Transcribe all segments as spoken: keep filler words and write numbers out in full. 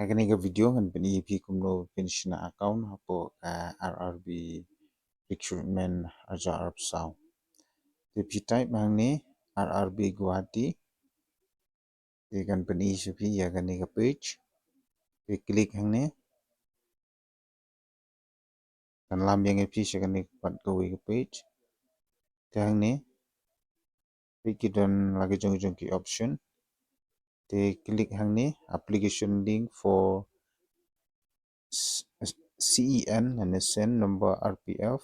Ha kane ka video ngan pyni ïa phi kumno phin shna account hapoh ka R R B recruitment arhajar arphew saw. Te phi type hangne R R B Guwahati. Te kan pyni sha phi ïa kane ka page. Te click hangne. Kan lam biang ïa phi sha kane pat kawei ka page. Te hangne phi ki don la ki jong jong ki option. Te click hangne application link for S-, S-, C E N and S N number R P F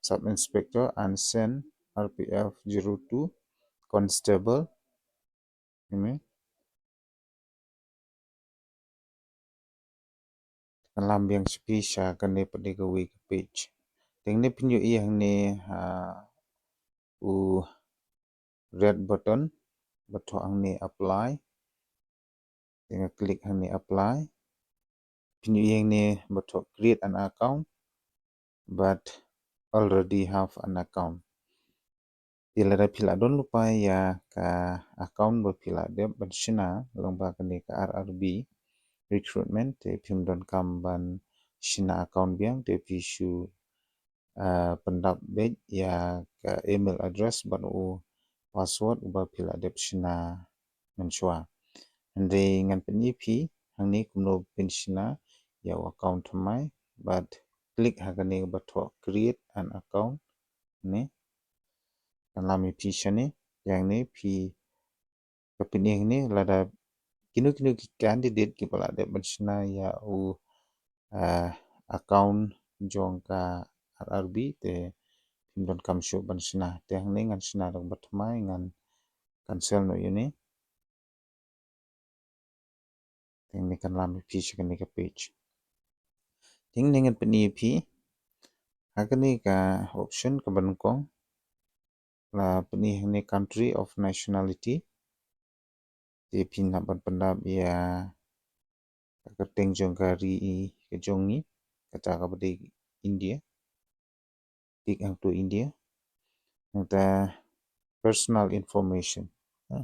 sub inspector and S N R P F zero two constable. Hangne kan lam biang sha phi sha kane pat kawei ka page. Te hangne phin ïohi hangne, ah, u red button ba thoh hangne apply. Te nga click hangne apply. Phin ïohi hangne ba thoh create an account but already have an account. Te lada phi la don lypa ïa ka account ba phi la dep ban shna lyngba kane ka R R B recruitment, te phim donkam ban shna account biang, te phi shu, ah, pyndap beit ïa ka email address bad u password uba phi la dep shna mynshuwa. Hynrei ngan pyni phi hangne kumno phin shna ïa u account thymmai, bad click ha kane ba thoh create an account. Ne, kan lam ïa phi shane. Ïa hangne phi, ka pyni hangne lada kino kino ki candidate kiba la dep ban shna ïa u, ah, account jong ka R R B, te phim donkam shuh ban shna. Te hangne ngan shna da kaba thymmai, ngan cancel noh ïa une. Te hangne kan lam ïa phi sha kane ka page. Te hangne ngan pyni ïa phi ha kane ka option kaba nyngkong, la pyni hangne country of nationality. Te phin hap ban pyndap ïa ka kyrteng jong ka ri ka jong ngi, kata kaba dei India. Tick hangto India. Nangta personal information, ha,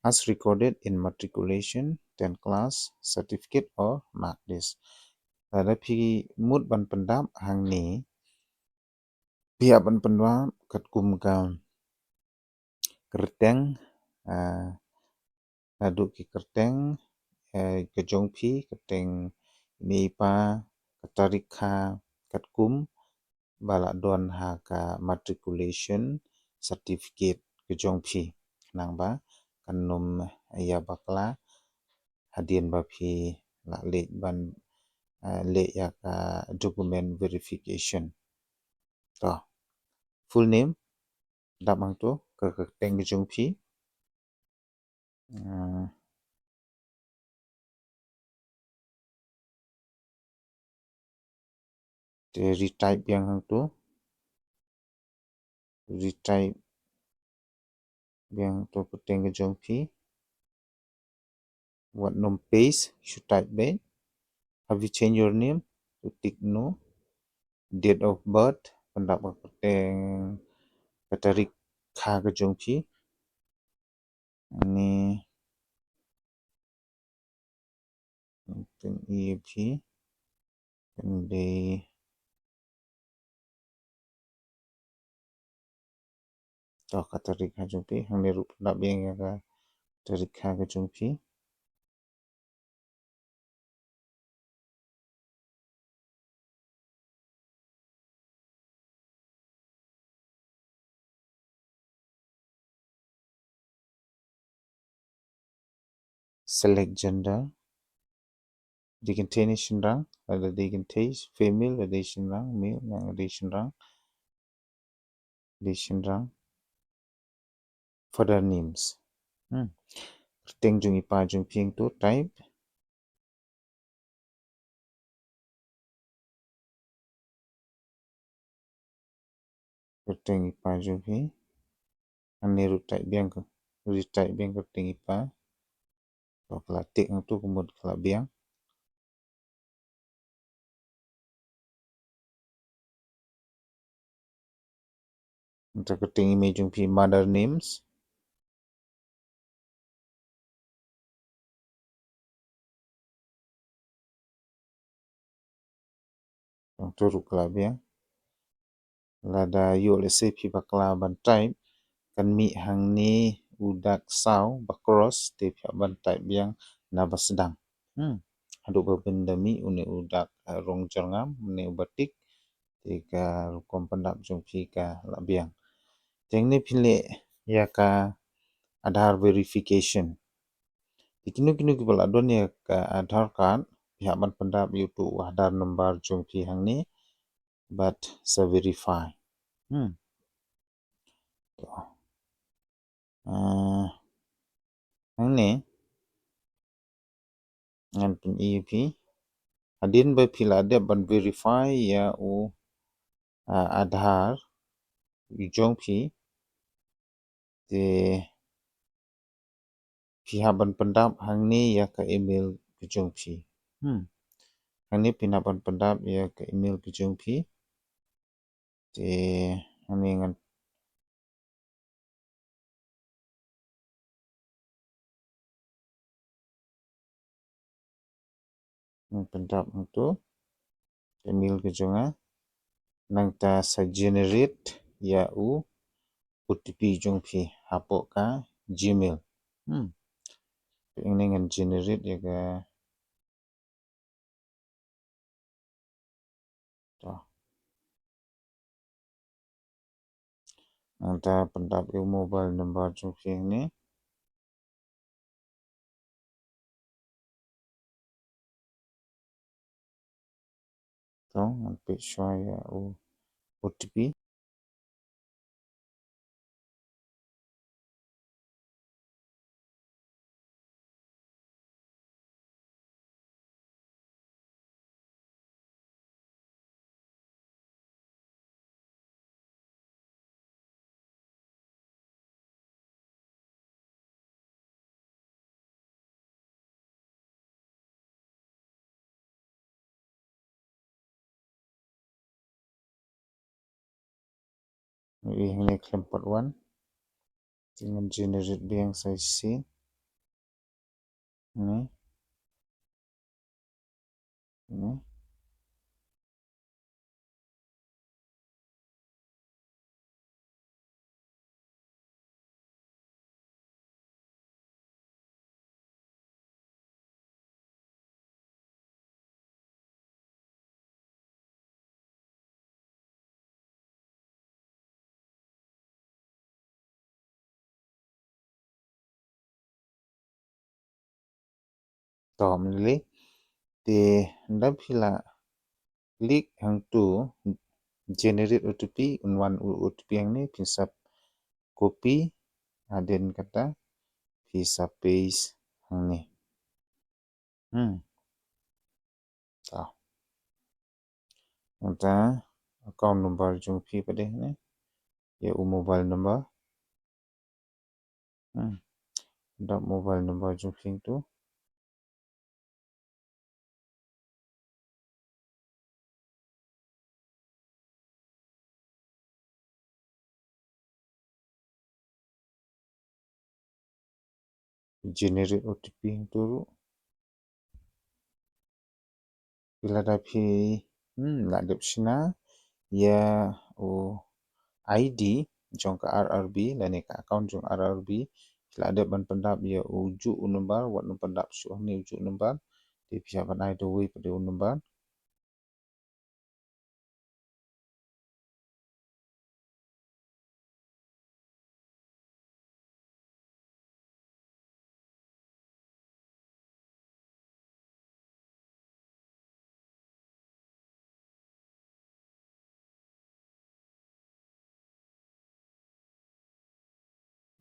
as recorded in matriculation, tenth class certificate or mark list. Lada phi mut ban pyndap hangne, phi hap ban pyndap katkum ka kyrteng, ah, naduh ki kyrteng, eh, ka jong phi, kyrteng i mei i pa, ka tarik kha, katkum ba la don ha ka matriculation certificate ka jong phi, khnang ba kan ym ïa bakla hadien ba phi la leit ban, eh, leh ïa ka document verification. To, full name, dap hangto, ka kyrteng ka jong phi. Ah, te retype biang hangto. Retype biang to kyrteng ka jong phi. Wat nym paste, shu type beit. Have you changed your name? To tick no. Date of birth, pyndap ka kyrteng, ka tarik kha ka jong phi. Ni, pyni ïa phi. Kan dei, to, ka tarik kha jong phi, hangne ruh pyndap biang ïa ka tarik kha ka jong phi. Select gender. Dei kynthei ne shynrang, lada dei kynthei female, lada dei shynrang male, lada dei shynrang, dei shynrang. Father names. Hmm. Kyrteng jong i pa jong phi hangto, type. Kyrteng i pa jong phi. Hangne ruh type biang ka, ruh type biang kyrteng i pa. Ka la tick hangto, ka mut ka la biang. Nangta kyrteng i mei jong phi, mother names. Hangtu ruh ka la biang. Lada ïoh lehse phi bakla ban type, kan mih hangne u dak saw ba cross, te phi hap ban type biang na ba sdang. Hmm. Haduh ba phin da mih une u dak, eh, rong jyrngam, une u ba tik, te ka rukom pyndap jong phi ka la biang. Te hangne phi leh ïa ka Aadhaar verification. Te kino kino kiba la don ïa ka Aadhaar card, phi hap ban pyndap ïa utu u Aadhaar number jong phi hangne, bad sa verify. Hmm. To. Ah, hangne ngan pyni ïa phi. Hadien ba phi la dep ban verify ïa u, ah, Aadhaar jong phi, te phi hap ban pyndap hangne ïa ka email ka jong phi. Hmm. Hangne phi hap ban pyndap ïa ka email ka jong phi. Te hangne ngan ngan pyndap hangtu email ka jong nga. Nangta sa generate ïa u O T P jong phi hapoh ka Gmail. Hmm. Te hangne ngan generate ïa ka To. Nangta pyndap ïa u mobile number jong phi hangne. To, ngan peit shuwa ïa u O T P. Ïa hangne khlem pat wan. Te ngan generate biang sa shisien. Hangne. Hangne. To, mynta te ynda phi la click hangtu generate O T P, un wan u O T P hangne, phin sa copy, hadien kata phi sa paste hangne. Hmm. To. Nangta account number jong phi pat de hangne. Ïa u mobile number. Hmm. Da mobile number jong phi tu. Generate O T P tu ruh. Phi lada phi, hmm, la dep shna ïa u I D jong ka R R B lane ka account jong R R B, phi la dep ban pyndap ïa ujuh u number, wat nym pyndap shuh hangne ujuh u number. Te phi hap ban ai da uwei pat de u number.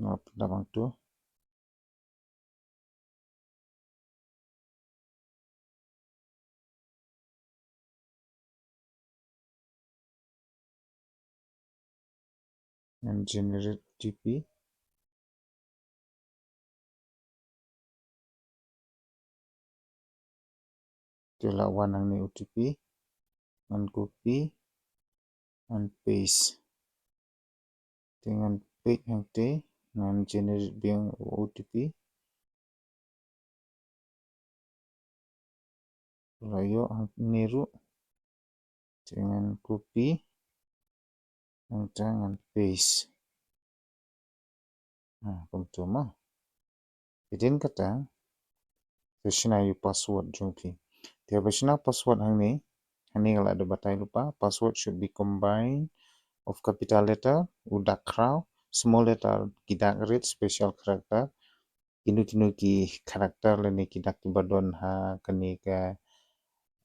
Nga pyndap hangtu. Ngan generate O T P. Te la wan hangne O T P. Ngan copy, ngan paste. Te ngan peit hangte, ngan generate biang O T P. La ïoh hangne ruh. Te ngan copy. Nangta ngan paste. Ha, kumtu mo. Hadien kata, to shna ïa u password jong phi. Te haba shna password hangne, hangne nga la dep batai lypa, password should be combined of capital letter, u dak khraw, small letter, ki dak rit, special character, kino kino ki character lane ki dak kiba don ha kane ka,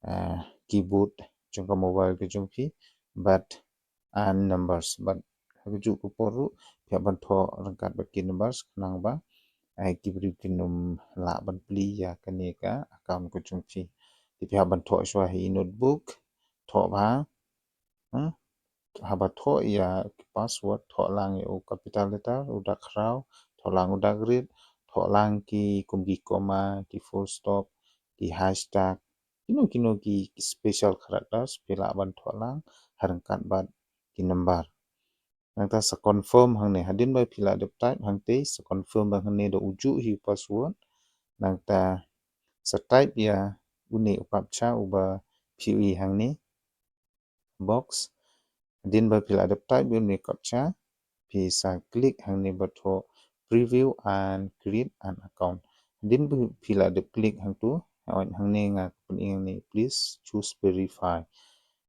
ah, keyboard jong ka mobile ka jong phi, bad and numbers. Bad ha kajuh ka por ruh phi hap ban thoh ryngkat bad ki numbers khnang ba, eh, ki briew kin ym lah ban plie ïa kane ka account ka jong phi. Te phi hap ban thoh shuwa ha i notebook, thoh bha, hmm? Haba thoh ïa ki password, thoh lang ïa u capital letter, u dak khraw, thoh lang u dak rit, thoh lang ki kum ki comma, ki full stop, ki hashtag, kino kino ki, ki special characters phi lah ban thoh lang, ha ryngkat bad ki number. Nangta sa confirm hangne, hadien ba phi la dep type hangtei, sa confirm ba hangne da ujuh hi u password. Nangta sa type ïa une u captcha uba phi ïohi hangne, box. Hadien ba phi la dep type ïa une u captcha, phi sa click hangne ba thoh preview and create an account. Hadien ba phi la dep click hangtu, hangne nga pyn-i hangne please choose verify.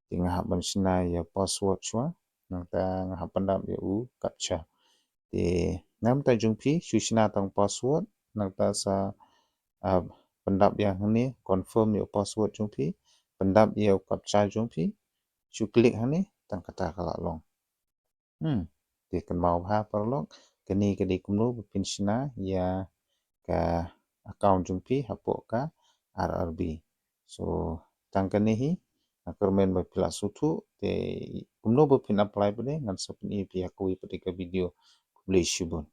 Te nga hap ban shna ïa password shuwa, nangta nga hap pyndap ïa u captcha. Te namar ta jong phi shu shna tang password, nangta sa, ah, pyndap ïa hangne, confirm ïa u password jong phi, pyndap ïa u captcha jong phi, shu click hangne, tang kata ka la long. Hmm. Te kynmaw bha paralok, kane ka dei kumno ba phin shna ïa ka account jong phi hapoh ka R R B. So tang kane hi, nga kyrmen ba phi la sngewthuh, te kumno ba phin apply pat de ngan sa pyn-i phi ha kawei pat de ka video. Khublei shibun.